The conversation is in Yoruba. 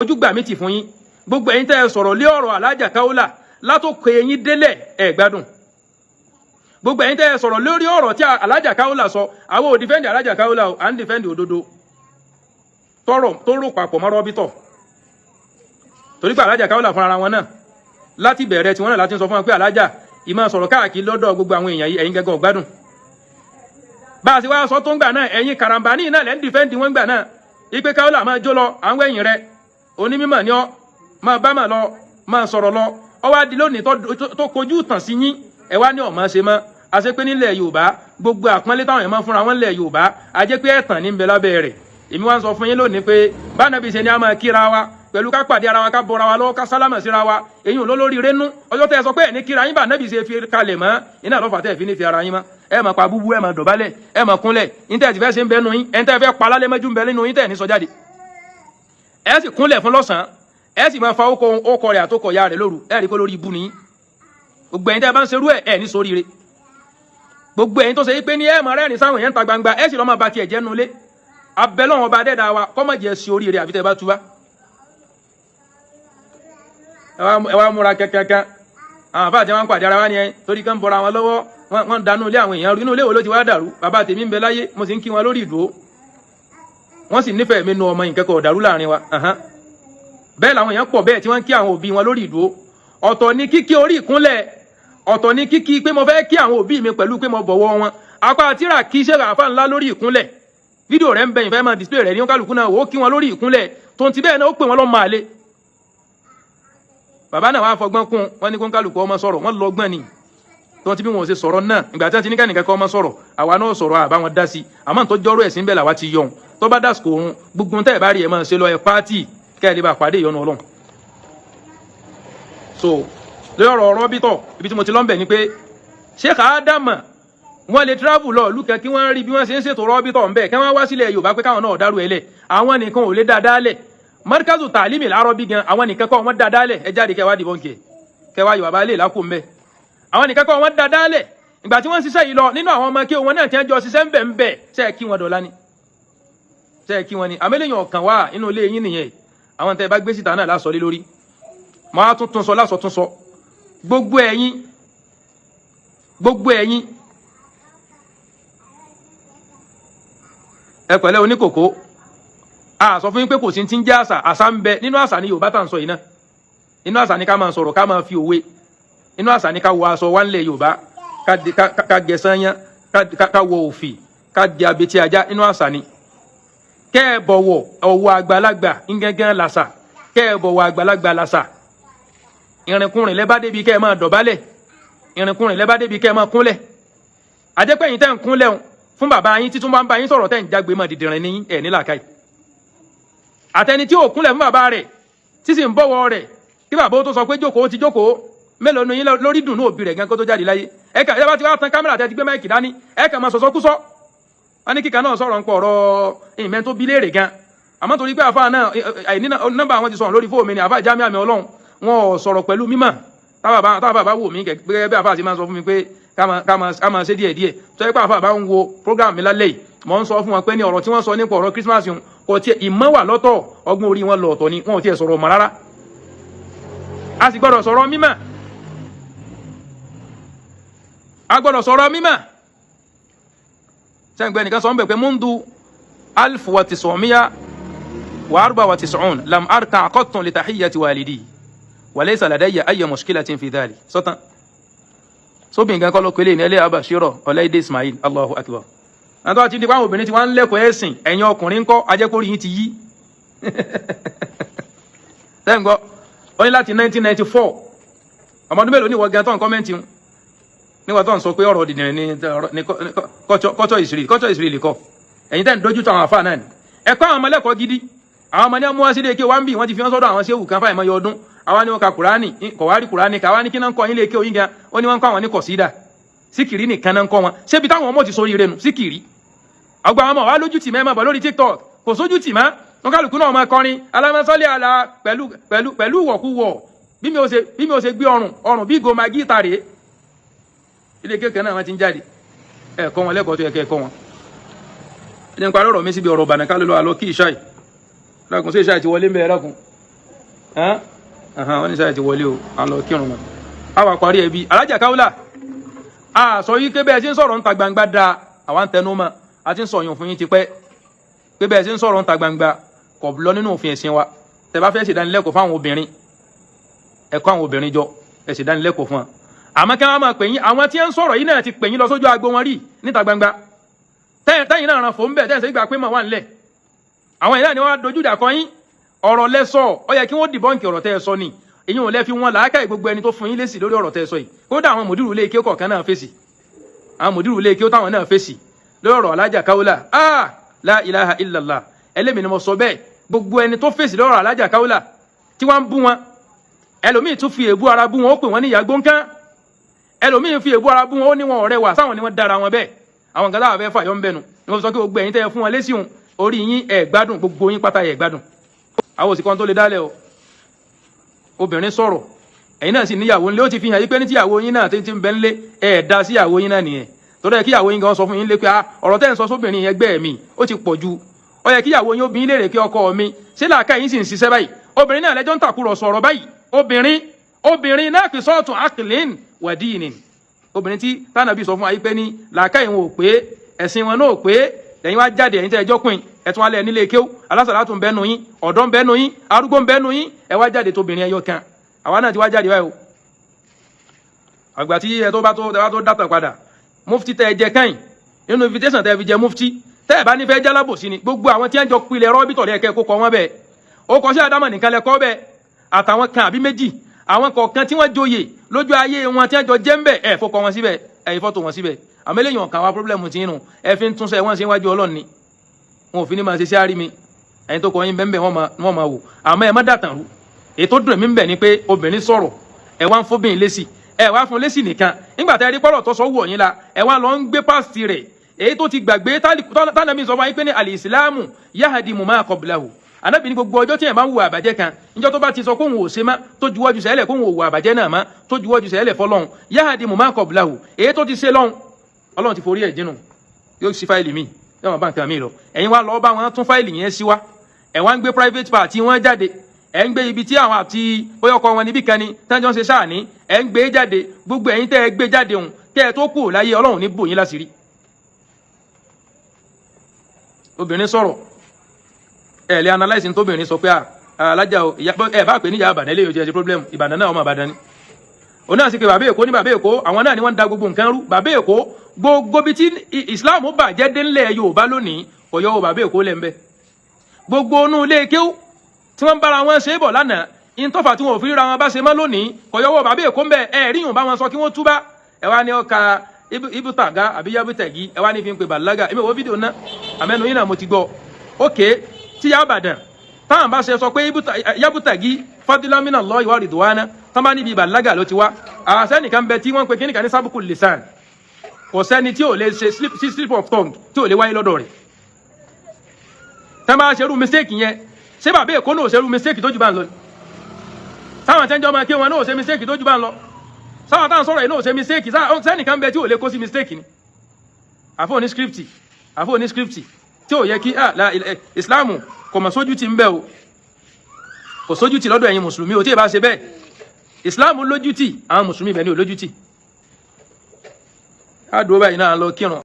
Ojú gbà mí tì fún yín. Gbogbo ẹ̀yin tẹ́ ẹ sọ̀rọ̀ lé ọ̀rọ̀ Alájà Kaola látòkè eyín délẹ̀, ẹ gbádùn. Gbogbo ẹ̀yin tẹ́ ẹ sọ̀rọ̀ lórí ọ̀rọ̀ tí Alájà Kaola sọ, àwọn ò defend Alájà Kaola o, à ń defend òdodo tọrọ tó rò papọ̀ mọ́ rọ́bítọ̀, torí pé Alájà Kaola fúnra wọn náà, láti bẹ̀rẹ̀ tí wọ́n náà láti sọ fún wọn pé Alájà ìmọ̀ sọ̀rọ̀ káàkiri lọ́dọ̀ gbogbo àwọn èèyàn yìí, ẹ̀yin gẹ́gẹ́ ọ̀gbádùn. Bá a sì wá sọ tó ń gbà náà, ẹ̀yin karambani náà lẹ́ ń defend wọn gbà náà ipe Kaola máa jó lọ, àwọn ẹ̀yìn rẹ onímọ̀ ni ọ́, máa bá mà lọ, máa sọ̀rọ̀ lọ. Ọ wá di lónìí tó kojú tàn sí yín, ẹ wá ní ọ̀mọ́ ṣe mọ́. Àṣẹ pé nílẹ̀ Yorùbá, gbogbo àpọ́nlé táwọn èèyàn máa fúnra wọn nílẹ̀ Yorùbá, a jẹ́ pé ẹ̀tàn ní ń bẹ lábẹ́ rẹ̀. Èmi wá ń sọ fún yín lónìí pé bánabi ṣe ni a máa kíra wa pẹ̀lú ká pàdé ara wa, ká bọ́ra wa lọ́wọ́, ká sálámà síra wa, èyí ò lólórí rénú. Ọjọ́ tẹ́ ẹ sọ pé ẹ̀ ní kíra yín bá nábì ṣe fi kalẹ̀ mọ́ iná lọ́fà tẹ́ ẹ fi ní fi ara yín mọ́, ẹ máa pa búbú, ẹ máa dọ̀bálẹ̀, ẹ máa kúnlẹ̀. Ní tẹ́ ẹ ti fẹ́ ṣe ń bẹ nu yín, ẹ ń tẹ́ ẹ fẹ́ pa lálẹ́ mẹ́jú ń bẹ nínú yín tẹ́ ẹ ní sọ jáde, ẹ sì kúnlẹ̀ fún lọ́sàn-án, ẹ sì máa fa ókọ rẹ̀ àtọkọ ya rẹ̀ lóru. Ẹ rí pé lórí ibú ni gbogbo ẹ̀yin tẹ́ ẹ bá ń ṣerú ẹ̀, ẹ̀ ní sóríire. Gbogbo ẹ̀yin tó ṣe pé ní ẹ máa rẹ́rìn sáwọn èèyàn ta gbangba, ẹ sì lọ́ máa ba tiẹ̀ jẹ́ nulẹ̀, abẹ́lọ́wọ́n ọba dẹ́dá wa kọ́mọ̀jẹ̀ sí oríire àfi tẹ́ ẹ bá túbá. Ẹ wá múra kẹ́kẹ́kẹ́. Àwọn àbá àti wọn pàdé ara wa ni ẹ torí kan bọra wọn lọ́wọ́, wọn dànù ilé àwọn èèyàn. Inú ilé wo ló ti wá dàrú? Bàbá tèmi ń bẹ láyé, mo sì ń kí wọn lórí ìdúró, wọ́n sì nífẹ̀ẹ́ mi nu ọmọ. Ìkẹ́kọ̀ọ́ dàrú láàrin wa. Bẹ́ẹ̀ làwọn èèyàn pọ̀ bẹ́ẹ̀ tí wọ́n ń kí àwọn òbí wọn lórí ìdúró. Ọ̀tọ̀ ni kíkí orí ìkúnlẹ̀, ọ̀tọ̀ ni kíkí pé mo fẹ́ kí àwọn òbí mi pẹ̀lú pé mo bọ̀wọ̀ wọn. Apá tíra kí ṣe àfa ńlá lórí ìkúnlẹ̀, fídíò rẹ̀ ń bẹ, ìfẹ́ máa display rẹ̀ ní kálukú náà. Ó kí wọn lórí ìkúnlẹ̀, tó ń ti bẹ́ẹ̀ náà ó pè wọ́n lọ́ máa lé. Bàbá náà wàá fọgbọ́n kún wọn ní kó kálukú ọmọ sọ̀rọ̀, wọ́n lọ́gbọ́n ni. Tó ń ti bí wọn ò ṣe sọ̀rọ̀ náà, ìgbà tí wọ́n ti ní kẹ́nìkan kọ́ ọmọ sọ̀rọ̀, àwa náà sọ̀rọ̀, àbá wọn dá sí. Àmọ́ tó jọ́rọ̀ ẹ̀sìn bẹ́ẹ̀ làwa ti yọ̀hún. Tó bá dásìkò òun, gbogbo tẹ́ ẹ̀ bá rí ẹ̀ máa ṣe lọ, ẹ̀ pátì kẹ́ ẹ̀ lè bá pàdé ìyọnu Ọlọ́run. So lórí ọ̀rọ̀ bítọ̀, ibi tí mo ti lọ́nbẹ̀ ni pé Sheikh Ádámà wọ́n lè travel lọ ìlú kan kí wọ́n rí bí wọ́n ṣe ń ṣètò rọ́bítọ̀ ńbẹ̀, kí wọ́n wá sílẹ̀ Yorùbá pé káwọn náà dárú ẹ̀ lẹ̀. Àwọn nìkan ò lè dáadáa lẹ̀. Markazu Taalimi Arabi gan, àwọn nìkan kọ́ wọ́n dáadáa lẹ̀. Ẹ jáde kẹwàá dìbọn kẹ kẹwàá Yorùbá lè lákò ńbẹ. Àwọn nìkan kọ́ wọ́n dáadáa lẹ̀. Ìgbà tí wọ́n ń ṣiṣẹ́ yìí lọ, nínú àwọn ọmọ kí wọn náà ti ń jọ ṣiṣẹ́ ńbẹ̀ ńbẹ̀, ṣe é kí wọn dọ̀la ni? Ṣe é kí wọn ni? Àmẹ́lẹ́yìn ọ̀kan wà inú ilé yín nìyẹn. Àwọn tẹ́ ẹ bá gbé síta náà lásọ lé lórí, máa tún tún sọ lásọ tún sọ. Gbogbo ẹ̀yin, gbogbo ẹ̀yin, ẹ pẹ̀lẹ́ oníkòkó. A sọ fún yín pé kò sí ti ń jẹ́ àṣà. Àṣà ń bẹ. Nínú àṣà ni Yorùbá tá à ń sọ yìí náà. Inú àṣà ni ká máa sọ̀rọ̀, ká máa fi òwe. Inú àṣà ni ká wọ aṣọ wá ńlẹ̀ Yorùbá, ká gẹ sányán, ká wọ òfì, ká di abetí ajá. Inú àṣà ni kẹ́ ẹ bọ̀wọ̀ ọ̀wọ̀ àgbàlagbà ngẹ́gẹ́ làṣà. Kẹ́ ẹ bọ̀wọ̀ àgbàlagbà làṣà. Ìrìnkúrìn lẹ́ bá débi kẹ́ ẹ máa dọ̀bálẹ̀, ìrìnkúrìn lẹ́ bá débi kẹ́ ẹ máa kúnlẹ̀. Àjẹpẹ́yìn tẹ́ ń kúnlẹ̀ fún bàbá yín títún bá ń bá yín sọ̀rọ̀, tẹ́ ń jágbe mọ́, dìdìrín ní ẹ̀ nílàkàyè. Àtẹni tí ò kúnlẹ̀ fún bàbá rẹ̀, tí sì ń bọ̀wọ̀ rẹ̀, kí bàbá ó tó sọ pé jókòó, ti jókòó. Mélòó nu yín lórí dùnú òbí rẹ̀ gan kó tó jáde láyé? Ẹ kà ẹ bá ti wá tan kámẹ́rà tẹ́ ti gbé máìkì dání, ẹ kà máa sọ̀sọ́ kú sọ. Wọ́n ní kíkà náà sọ̀rọ̀ ń pọ̀ ọ̀rọ̀ ìmẹ́ tó bí léèrè gan. Àmọ́ torí pé àfa náà àìní nọ́mbà àwọn ti sọ̀rọ̀ lórí fóònù mi ni àfa jámẹ́ àmì Ọlọ́run, wọn ò sọ̀rọ̀ pẹ̀lú mímọ̀. Táwọn bàbá wò mí gẹ́gẹ́ bí àfa àti máa sọ fún mi pé ká máa ṣe díẹ̀ díẹ̀, tó yẹ pé àfa bá ń wo program mi lálẹ́ yìí, mò ń sọ fún wọn pé ní ọ̀rọ̀ tí wọ́n sọ nípa ọ̀rọ̀ Christmas yìí, kò tiẹ̀ ìmọ̀ wà lọ́tọ̀, ọgbọ́n orí wọn lọ ọ̀tọ̀ ni, wọn ò tiẹ̀ sọ̀rọ̀ mọ́ rárá. A sì gbọ́dọ̀ sọ̀rọ̀ mímọ̀, a gbọ́dọ̀ sọ̀rọ̀ mímọ̀. Sẹ́ǹgbẹ́ nìkan sọ ń bẹ̀ pé mundu 1994 lam arka qattun li tahiyyati walidi wa laysa ladayya ayya mushkilatin fi dhalik. Sọ́tàn sóbì nǹkan kọ́ ló pélé ní ẹlẹ́yà Bashiro Ọláìdé Ismail. Allahu akbar. Àtọ́ àti nípa àwọn obìnrin tí wọ́n ń lẹ́kọ̀ọ́ ẹ̀sìn, ẹ̀yin ọkùnrin ńkọ́? Ajẹ́kórí yín ti yí. Sẹ́ǹgbọ́ ó ní láti 1994. Ọmọ ọdún mélòó ní ìwọ gan tó ń comment níwọ̀n tó ń sọ pé ọ̀rọ̀ dìdìrín ní culture ìsírí, culture ìsírí lè kọ́? Ẹ̀yin tẹ́ ń dojú tó àwọn àfáà náà ni ẹ̀kọ́ àwọn ọmọlẹ́kọ̀ọ́ gidi. Àwọn ọmọ ní ọmọ wá sílé ké wá ń bì, wọ́n ti fi wọ́n sọ́dọ̀ àwọn séwù kan fáìmọ́ yọ ọdún. Àwa ni wọ́n ka Kùránì, kọ̀ wá rí Kùránì ká. Wá ní kí náà ń kọ́ yín lé ké oyin gan? Ó ní wọ́n ń kọ́ àwọn ní kọ̀sídà, síkìrì nìkan náà ń kọ́ wọn. Ṣébi táwọn ọmọ ti sórí rẹ̀ nù? Síkìrì àgbà àwọn ọmọ wa lójú tì mẹ́mọ́ bọ̀ lórí TikTok, kò sójú tì mọ́. Wọn kálukú náà máa kọrin alámọ́sọ́lé àlà pẹ̀lú pẹ̀lú pẹ̀lú ìwọ̀kuwọ̀. Bí mi ò ṣe gbé ọrùn ọrùn bí goma gíta rèé. Ilé kékeré náà wọ́n ti ń jáde, ẹ̀kọ́ wọn lẹ́kọ̀ọ́ tó yẹ kẹ́ ẹ̀kọ́ wọn. Ẹni ń parí ọ̀rọ̀ mi síbi ọ̀rọ̀ bànàká ló lọ àlọ́ kí ìṣáì lákùn sí ìṣáì ti wọlé ń bẹ. Ẹ̀rákùn Wọ́n ní sáyẹ̀ ti wọlé o, à ń lọ kírun náà. A wà parí ẹbí Alájà Káwùlà. A sọ yìí pé bẹ́ẹ̀ ṣe ń sọ̀rọ̀ níta gbangba da, àwa ń tẹnu mọ́. A ti ń sọ yàn fún yín tipẹ́ pé bẹ́ẹ̀ ṣe ń sọ̀rọ̀ níta gbangba kò lọ nínú òfin ẹ̀sìn wa. Tẹ́ bá fẹ́ ṣèdánilẹ́kọ̀ọ́ fáwọn obìnrin, ẹ kó àwọn obìnrin jọ, ẹ ṣèdánilẹ́kọ̀ọ́ fún wọn. Àmọ́ kí wọ́n máa pè yín, àwọn tí ń sọ̀rọ̀ yìí náà ti pè yín lọ sójú agbo wọn rí níta gbangba, tẹ́yìn náà ràn fò ń bẹ̀, tẹ́yìn sẹ́yìn gbà pé mọ̀ wà nílẹ̀. Àwọn ìlànà ni wọ́n dojú ìjà kọ yín. Ọ̀rọ̀ lẹ́sọ̀, ó yẹ kí wọ́n debunk ọ̀rọ̀ tẹ́ ẹ sọ ni. Èyí ò lẹ́ fi wọn làákàyè gbogbo ẹni tó fún yín lésì lórí ọ̀rọ̀ tẹ́ ẹ sọ yìí. Kódà àwọn mòdìrú ilé ike kọ̀ọ̀kan náà fèsì, àwọn mòdìrú ilé ike táwọn náà fèsì lórí ọ̀rọ̀ Alájà Káwùlà. Ah, la ilaha illallah. Ẹlẹ́mìí ni mo sọ bẹ́ẹ̀. Gbogbo ẹni tó fèsì lórí ọ̀rọ̀ Alájà Káwùlà tí wọ́n ń bú wọn, ẹlòmíì tún fi èébú ara bú wọn, ó pè wọ́n ní ìyá gbóǹkán. Ẹlòmíì fi èébú ara bú wọn, ó ní wọn ọ̀rẹ́ wà sáwọn ni wọ́n dára wọn bẹ́ẹ̀. Àwọn nǹkan táwọn fẹ́ fàyọ́ ń bẹnu ni wọ́n sọ pé gbogbo ẹ̀yin tẹ́ ẹ fún wọn lésì hùn, orí yín ẹ̀ gbádùn, gbogbo yín pátá ẹ̀ gbádùn. Àwọn òsì kan tó lè dálẹ̀ o. Obìnrin sọ̀rọ̀, ẹ̀yin náà sì níyàwó ńlé. Ó ti fi hàn yí pé ní tíyàwó yín náà ti ń bẹ ńlé, ẹ̀ dá síyàwó yín náà nìyẹn. Torí ẹ kíyàwó yín gan sọ fún yín lé pé ọ̀rọ̀ tẹ́ ń sọ sóbìnrin yẹn gbẹ́ mi, ó ti pọ̀ ju. Ó yẹ kíyàwó yín obìnrin léèrè pé ọkọ mi, ṣé làákà yín sì ń ṣiṣẹ́ báyìí? Obìnrin náà lẹ́jọ́ ń tàkúrọ̀sọ ọ̀rọ̀ báyìí. Obìnrin, obìnrin náà fi sọ́ọ̀tún aqlin wa dinin. Obìnrin tí tánàbí sọ fún wa yìí pé ní làákà yìí wọn ò pé, ẹ̀sìn wọn náà ò pé. Lẹ́yìn wá jáde, ẹ̀yin tẹ́ ẹjọ́ pin, ẹ̀tún alẹ́ nílé kéwú, alásàlátù ń bẹ́nu yín, ọ̀dọ́ ń bẹ́nu yín, arúgbó ń bẹ́nu yín, ẹ wá jáde tóbìnrin ẹyọ kan. Àwa náà ti wá jáde báyìí o. Àgbà tí ẹ tó bá tó ẹ bá tó dátà padà, mufti tẹ́ ẹ jẹ káyìn nínú invitation tẹ́ ẹ fi jẹ mufti, tẹ́ ẹ bá nífẹ̀ẹ́ jálábòsí ni. Gbogbo àwọn tí ẹ ń jọ pilẹ̀ rọ́bìtọ̀ lẹ́ẹ̀kẹ́ kó kọ wọ́n bẹ́ẹ̀. Ó kọ sí àdámọ̀ nìkan lẹ́kọ́ bẹ́ẹ̀, àtàwọn kan àbí méjì, àwọn kọ̀ọ̀kan tí wọ́n joyè lójú ayé wọn tí wọ́n jọ jẹ́ ń bẹ̀, ẹ̀ fọkọ wọn síbẹ̀, ẹ̀ fọ́tò wọn síbẹ̀. Àmọ́ eléyìí ọ̀kan wa problem ti ń nù. Ẹ fi ń túnṣe wọ́n ṣe wájú Ọlọ́run ni wọn ò fi ní máa ṣe sí àárí mi. Ẹ̀yin tó kọ yín bẹ́ẹ̀, wọ́n máa wò. Àmọ́ ẹ má dàtàn rú. Èyí tó dùn mí ń bẹ̀ ni pé obìnrin sọ̀rọ̀, ẹ wá ń fóbìnrin lésì. Ẹ wá fún lésì nìkan, nígbà tá ẹ rí pọ́rọ̀ tó sọ wọ̀ yín la, ẹ wá lọ ń gbé past rẹ̀, èyí tó ti gbàgbé. Tánàbí sọ fún yín pé ní al-islamu yahdimu ma qablahu. Ànábì ní gbogbo ọjọ́ tí ẹ̀ máa ń hùwà àbàjẹ́ kan, níjọ́ tó bá ti sọ kóhun ò ṣe má, tó juwọ́jú sẹ́lẹ̀ kóhun ò hùwà àbàjẹ́ náà má, tó juwọ́jú sẹ́lẹ̀ fọlọ́hun, yahdimu ma qablahu, èyí tó ti ṣe lọ́hun, Ọlọ́run ti forí ẹ̀ jìnnù, yóò sí fáìlì mi, yóò máa bá nǹkan mi lọ. Ẹ̀yin wá lọ bá wọn tún fáìlì yẹn sí wá. Ẹ̀ wá ń gbé private part wọn jáde, ẹ̀ ń gbé ibi tí àwọn àti bóyá ọkọ wọn níbí kan ni tẹ́jọ́ ń ṣe sáà ní, ẹ̀ ń gbé jáde. Gbogbo ẹ̀yin tẹ́ ẹ gbé jáde òun, kẹ́ ẹ tó kù láyé, Ọlọ́run ní bò yín láṣìírí. Obìnrin sọ̀rọ̀, ẹ lè analyse ní tóbìnrin sọ pé alájà o, ẹ bá pè ní ìyá Ìbàdàn, eléyìí ò jẹ́ problem. Ìbàdàn náà, ọmọ Ìbàdàn ni òun náà sì pé bàbá Èkó ní bàbá Èkó. Àwọn náà ni wọ́n ń da gbogbo nǹkan rú. Bàbá Èkó, gbogbo bí tí Islam bàjẹ́ dé ńlẹ̀ Yorùbá lónìí, kò yọ bàbá Èkó lẹ́ ń bẹ́. Gbogbo inú ilé kéwú tí wọ́n ń bára wọn ṣe é bọ̀ lánàá, ìtọ́fà tí wọn ò fi ríra wọn bá ṣe mọ́ lónìí, kò yọwọ́ bàbá Èkó ń bẹ. Ẹ rí yùn bá wọn sọ kí wọ́n túbá. Ẹ wá ní ọkà ibùtàgá àbí yabutẹ̀gí, ẹ wá ní fi ń pe bàlágà. Èmi ò wo fídíò náà, àmẹ́nu yín náà mo ti gbọ́. Ókè tí yá Ìbàdàn táwọn bá ṣe sọ pé yabutẹ̀gí fadlan minallahi wa ridwana, tán bá níbi bàlágà ló ti wá. Àṣẹ nìkan bẹ tí wọ́n ń pe kíníkan ní sabqul lisan. Kò sẹ́ni tí ò lè ṣe slip of tongue tí ò lè wáyé lọ́dọ̀ rẹ̀. Tán bá ṣerú mistake yẹn, ṣé bàbá Èkó náà ò ṣerú mistake tó jù bá ń lọ ni? Sáwọn tẹ́jọ́ máa kí wọn náà ò ṣe mistake tó jù bá ń lọ? Sáwọn táwọn sọ̀rọ̀ yìí náà ò ṣe mistake? Sẹ́nìkan bẹ tí ò lè kó sí mistake ni? Àfọ̀ ní script, àfọ̀ ní script tí ò yẹ kí Ìsìláàmù kò mọ̀ sójú ti ń bẹ o. Kò sójú ti lọ́dọ̀ ẹ̀yin mùsùlùmí o. Tí ì bá ṣe bẹ́ẹ̀, Ìsìláàmù lójú tì, àwọn mùsùlùmí bẹ̀ ní ò lójú tì. Á dúró báyìí náà lọ kírun.